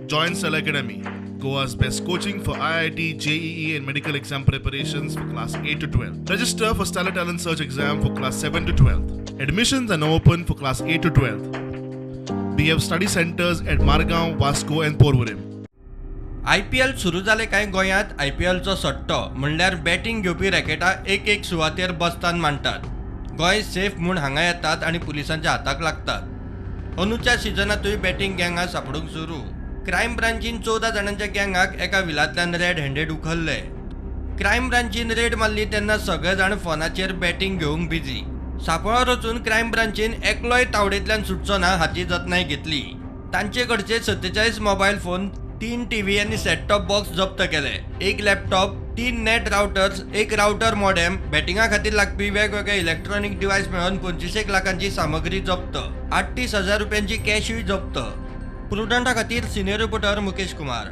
Join Stellar Academy, Goa's best coaching for IIT, JEE, and medical exam preparations for class 8 to 12. Register for Stellar Talent Search exam for class 7 to 12. Admissions are now open for class 8 to 12. We have study centers at Margao, Vasco, and Porvorim. IPL सुरू जालें काय गोंयांत आयपीएलचो सट्टो म्हणल्यार batting घेवपी रॅकेटां एक एक सुवातेर बसतान मांडटात. गोंय सेफ म्हूण हांगा येतात आनी पुलिसांच्या हाताक लागतात. अंदूच्या सिजनांतूय बॅटींग गँगां सांपडूंक सुरू. क्रायम ब्रांचीन 14 जाणांच्या गँगाक एका विलांतल्यान रेड हँडेड उखल्ले. क्रायम ब्रांचीन रेड मारली तेन्ना सगळे जाण फोनाचेर बॅटींग घेवंक बिजी. सांपळो रचून क्रायम ब्रांचीन एकलोय तावडेंतल्यान सुटचो ना हाची जतनाय घेतली. तांचे कडचे 47 मोबायल फोन, 3 टीव्ही आनी सेट टॉप बॉक्स जप्त केले. एक लॅपटॉप, 3 नेट रावटर्स, एक रावटर मॉडेम, बॅटिंगा खातीर लागपी वेगवेगळे इलेक्ट्रॉनीक डिवायस मेळोवन 25 लाखांची सामग्री जप्त. 38,000 रुपयांची कॅशूय जप्त. प्रुडंटा खातीर सिनियर रिपोर्टर मुकेश कुमार.